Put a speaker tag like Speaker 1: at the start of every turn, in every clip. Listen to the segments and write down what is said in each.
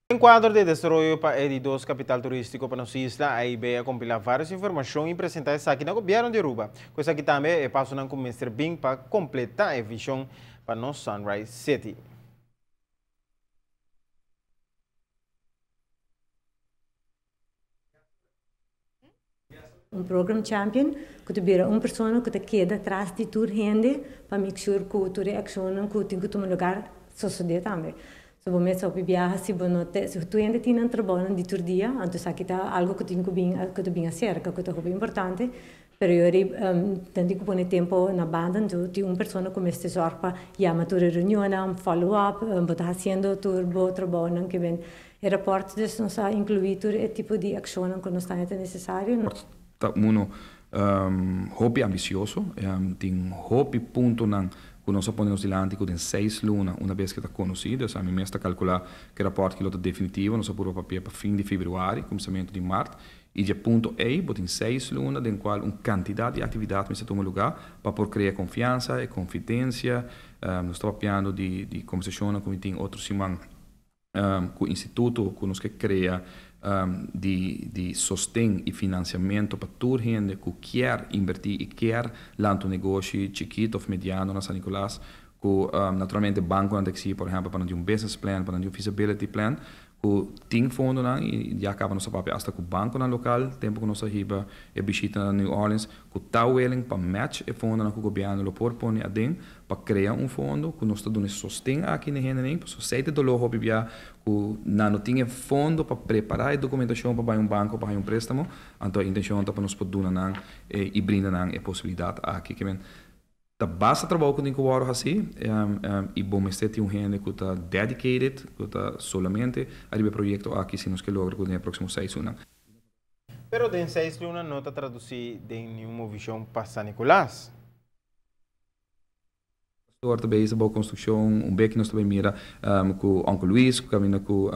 Speaker 1: Den kuadro di e desaroyo pa e di dos kapital turístiko pa nos isla, AIB a kompilá vários informashon i presentá esaki na gobièrnu di Aruba. Ku esaki tambe e pasonan ku mester bin pa kompletá e vishon pa nos Sunrise City.
Speaker 2: Un program champion ku ta bira un persona ku ta keda tras di tur hende pa make sure ku tur e akshonnan ku tin ku tuma lugar sosodé tambe. So bo mes hopi biaha si bo no te si tur hende tin nan trabounan di tur dia anto esaki ta algu ku tin ku bin ku ta bin aserka ku ta hopi importante pero yori nan tin ku pone tempu na banda anto tin un persona ku mester sòrg pa yama tur e reunionnan, follow up, bo ta hasiendo tur bo trabounan ke ben E raport dus nos a inclui tur e tipo di accionnan cu nos ta ta necesario.
Speaker 3: Ta uno hopi ambicioso, tin hopi puntonan cu nos a pone nos dilanti cu den seis luna una bes cu ta conoci, dus ami mes ta calcula cu e raport ki lo ta definitivo, nos a purba papia pa fin di februari, cuminsamentu di mart, y dje punto ey bo tin seis luna den cual un cantidad di actividad mester tuma luga pa por crea confiansa e confidencia, nos ta papiando di conversacionnan cu mi tin otro siman. Ku instituto ku nos ke krea di di sosten i finansiamentu pa tur hende ku kier inbertí i kier lanta un negoshi chikito òf mediano na San Nicolas ku naturalmente bankonan ta eksigi por ehèmpel pa nan tin un business plan, pa nan tin un feasibility plan ku tin fondonan i ya kaba nos a papia asta ku bankonan lokal tempu ku nos a hiba e bishita na New Orleans ku ta willing pa match e fondonan ku gobièrnu lo por pone aden pa krea un fondo ku nos ta duna e sosten aki na e hendenan, pasobra esei ta e doló hopi bia ku nan no tin e fondo pa prepará e dokumentashon pa bai un banko pa haña un préstamo, anto e intenshon ta pa nos por duna nan i brinda nan e posibilidat aki. Ke men ta basta trabou ku tin ku wòrdu hasí i bo mester tin un hende ku ta dedicated, ku ta solamente ariba e proyekto aki si nos ke logra ku den e próksimo seis lunan.
Speaker 1: Pero den seis luna no ta tradusí den niun movishon pa San Nicolas.
Speaker 3: Pastor ta bezig bou construccion, un beki nos ta bay mira cu Uncle Luis cu caminda cu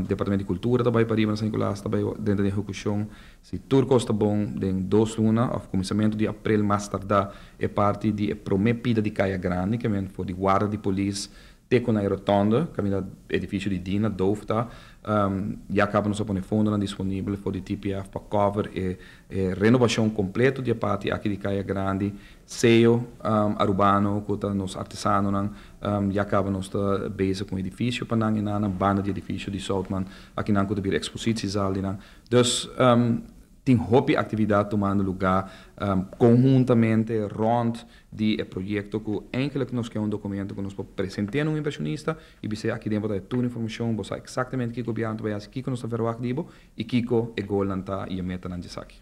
Speaker 3: Departamento di Cultura ta bay pariba na San Nicolas ta bay drenta den ehecucion. Si tur cos ta bon den dos luna of cuminsamento di april mas tarda e parti di e prome pida di Caya Grandi ke men for di warda di polis Te ku na e rotonde, kaminda edificio di Dina, Dove ta, ya kaba nos a pone fondonan disponibel for di TPF pa cover e e renobacion completo di e parti aki di Caya Grandi. Seo Arubano ku ta nos artesanonan, ya kaba nos ta bezig ku un edificio pa nan e nan banda di edificio di Zoutman, akinan ku ta bira expositiezaal di nan. Dus tin hopi actividad tumando lugar conhuntamente rond di e proyekto ku eindelijk nos ke un dokumento ku nos por present'é na un invershonista i bis'é aki den bo ta e tur informashon, bo sa eksaktamente kiko gobièrnu ta bai hasi, kiko nos ta verwagt di bo i kiko e golnan ta i e metanan djesaki.